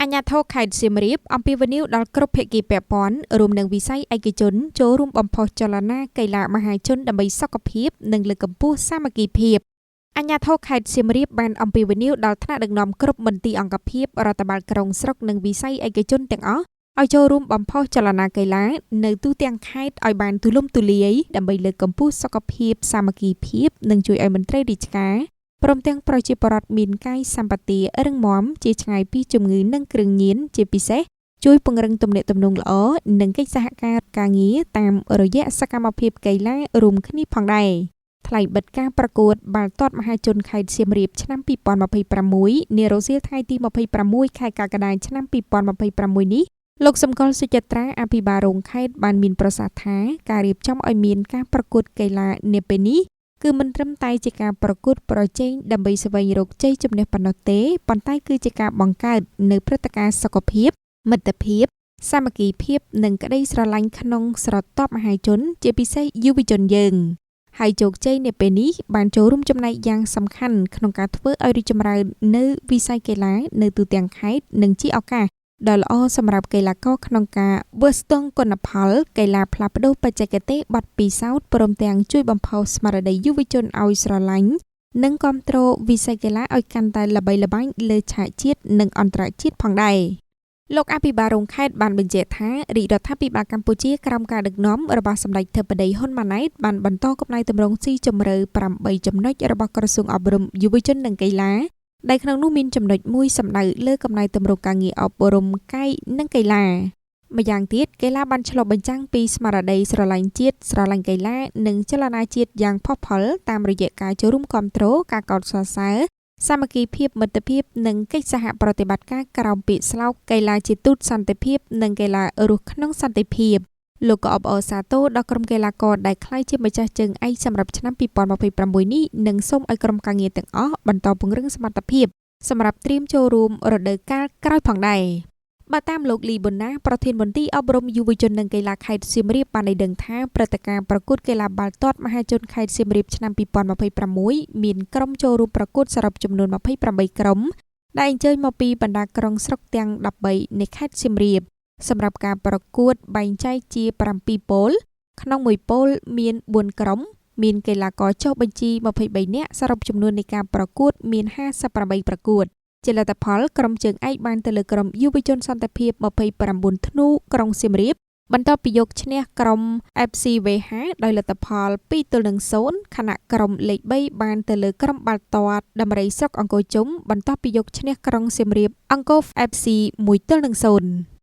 អាជ្ញាធរខេត្តសៀមរាបអំពាវនាវដល់គ្រប់ភាគីពាក់ព័ន្ធរួមនឹងវិស័យឯកជនចូលរួមបំផុសចលនាកីឡាមហាជនដើម្បីសុខភាពនិងលើកកម្ពស់សាមគ្គីភាពអាជ្ញាធរខេត្តសៀមរាបបានអំពាវនាវដល់ថ្នាក់ដឹកនាំគ្រប់មន្ទីរអង្គភាពរដ្ឋបាលក្រុងស្រុកនិងវិស័យឯកជនទាំងអស់ឲ្យចូលរួមបំផុសចលនាកីឡានៅទូទាំងខេត្តឲ្យបានទូលំទូលាយដើម្បីលើកកម្ពស់សុខភាពសាមគ្គីភាពនិងជួយឲ្យមន្ត្រីរាជការព្រមទាំងប្រជាពលរដ្ឋមានកាយសម្បទារឹងមាំជាឆ្ងាយពីជំងឺនិងគ្រឿងញៀនជាពិសេសជួយពង្រឹងទំនាក់ទំនងល្អនិងកិច្ចសហការការងារតាមរយៈសកម្មភាពកីឡារួមគ្នាផងដែរថ្លៃបិទការប្រកួតបាល់ទាត់មហាជនខេត្តសៀមរាបឆ្នាំ2026នារសៀលថ្ងៃទី26ខែកក្កដាឆ្នាំ2026នេះលោកសំកុលសុចិត្រាអភិបាលរងខេត្តបានមានប្រសាសន៍ថាការរៀបចំឲ្យមានការប្រកួតកីឡានាពេលនេះគឺមិនត្រឹមតែជាការប្រកួតប្រជែងដើម្បីស្វែងរកជ័យជំនះប៉ុណ្ណោះទេប៉ុន្តែគឺជាការបង្កើតនូវព្រឹត្តិការណ៍សុខភាពមិត្តភាពសាមគ្គីភាពនិងក្តីស្រឡាញ់ក្នុងស្រទាប់មហាជនជាពិសេសយុវជនយើងហើយជោគជ័យនាពេលនេះបានចូលរួមចំណែកយ៉ាងសំខាន់ក្នុងការធ្វើឲ្យរីកចម្រើននៅវិស័យកីឡានៅទូទាំងខេត្តនិងជាឱកាសដ៏ល្អសម្រាប់កីឡាករក្នុងការវាស់ស្ទង់គុណផលកីឡាផ្លាស់ប្ដូរបច្ចេកទេសបទពិសោធន៍ព្រមទាំងជួយបំផុសស្មារតីយុវជនឲ្យស្រឡាញ់និងគាំទ្រវិស័យកីឡាឲ្យកាន់តែល្បីល្បាញលើឆាកជាតិនិងអន្តរជាតិផងដែរលោកអភិបាលរងខេត្តបានបញ្ជាក់ថារាជរដ្ឋាភិបាលកម្ពុជាក្រោមការដឹកនាំរបស់សម្ដេចធិបតីហ៊ុនម៉ាណែតបានបន្តកំណែទម្រង់ស៊ីជម្រៅ8ចំណុចរបស់ក្រសួងអប់រំយុវជននិងកីឡាដែលក្នុងនោះមានចំណុចមួយសំដៅលើកំណែទម្រង់ការងារអប់រំកាយនិងកីឡាម្យ៉ាងទៀតកីឡាបានឆ្លុះបញ្ចាំងពីស្មារតីស្រឡាញ់ជាតិស្រឡាញ់កីឡានិងចលនាជាតិយ៉ាងផុសផុលតាមរយៈការចូលរួមគាំទ្រការកោតសរសើរសាមគ្គីភាពមិត្តភាពនិងកិច្ចសហប្រតិបត្តិការក្រោមពាក្យស្លោកកីឡាជាទូតសន្តិភាពនិងកីឡារស់ក្នុងសន្តិភាពលោកក៏អបអរសាទរដល់ក្រុមកីឡាករដែលក្លាយជាម្ចាស់ជើងឯកសម្រាប់ឆ្នាំ2026នេះនិងសូមឲ្យក្រុមការងារទាំងអស់បន្តពង្រឹងសមត្ថភាពសម្រាប់ត្រៀមចូលរួមរដូវកាលក្រោយផងដែរបើតាមលោកលីប៊ុនណាប្រធានមន្ទីរអប់រំយុវជននិងកីឡាខេត្តសៀមរាបបានឲ្យដឹងថាព្រឹត្តិការណ៍ប្រកួតកីឡាបាល់ទាត់មហាជនខេត្តសៀមរាបឆ្នាំ2026មានក្រុមចូលរួមប្រកួតសរុបចំនួន28ក្រុមដែលអញ្ជើញមកពីបណ្ដាក្រុងស្រុកទាំង13នៃខេត្តសៀមរាបសម្រាប់ការប្រកួតបែងចែកជា7ពូលក្នុងមួយពូលមាន4ក្រុមមានកីឡាករចុះបញ្ជី23នាក់សរុបចំនួននៃការប្រកួតមាន58ប្រកួតជាលទ្ធផលក្រុមជើងឯកបានទៅលើក្រុមយុវជនសន្តិភាព29ធ្នូក្រុងសៀមរាបបន្ទាប់ពីយកឈ្នះក្រុម FCVH ដោយលទ្ធផល2-0ខណៈក្រុមលេខ3បានទៅលើក្រុមបាល់ទាត់ដំរីស្រុកអង្គរជុំបន្ទាប់ពីយកឈ្នះក្រុងសៀមរាបអង្គរ FC 1-0។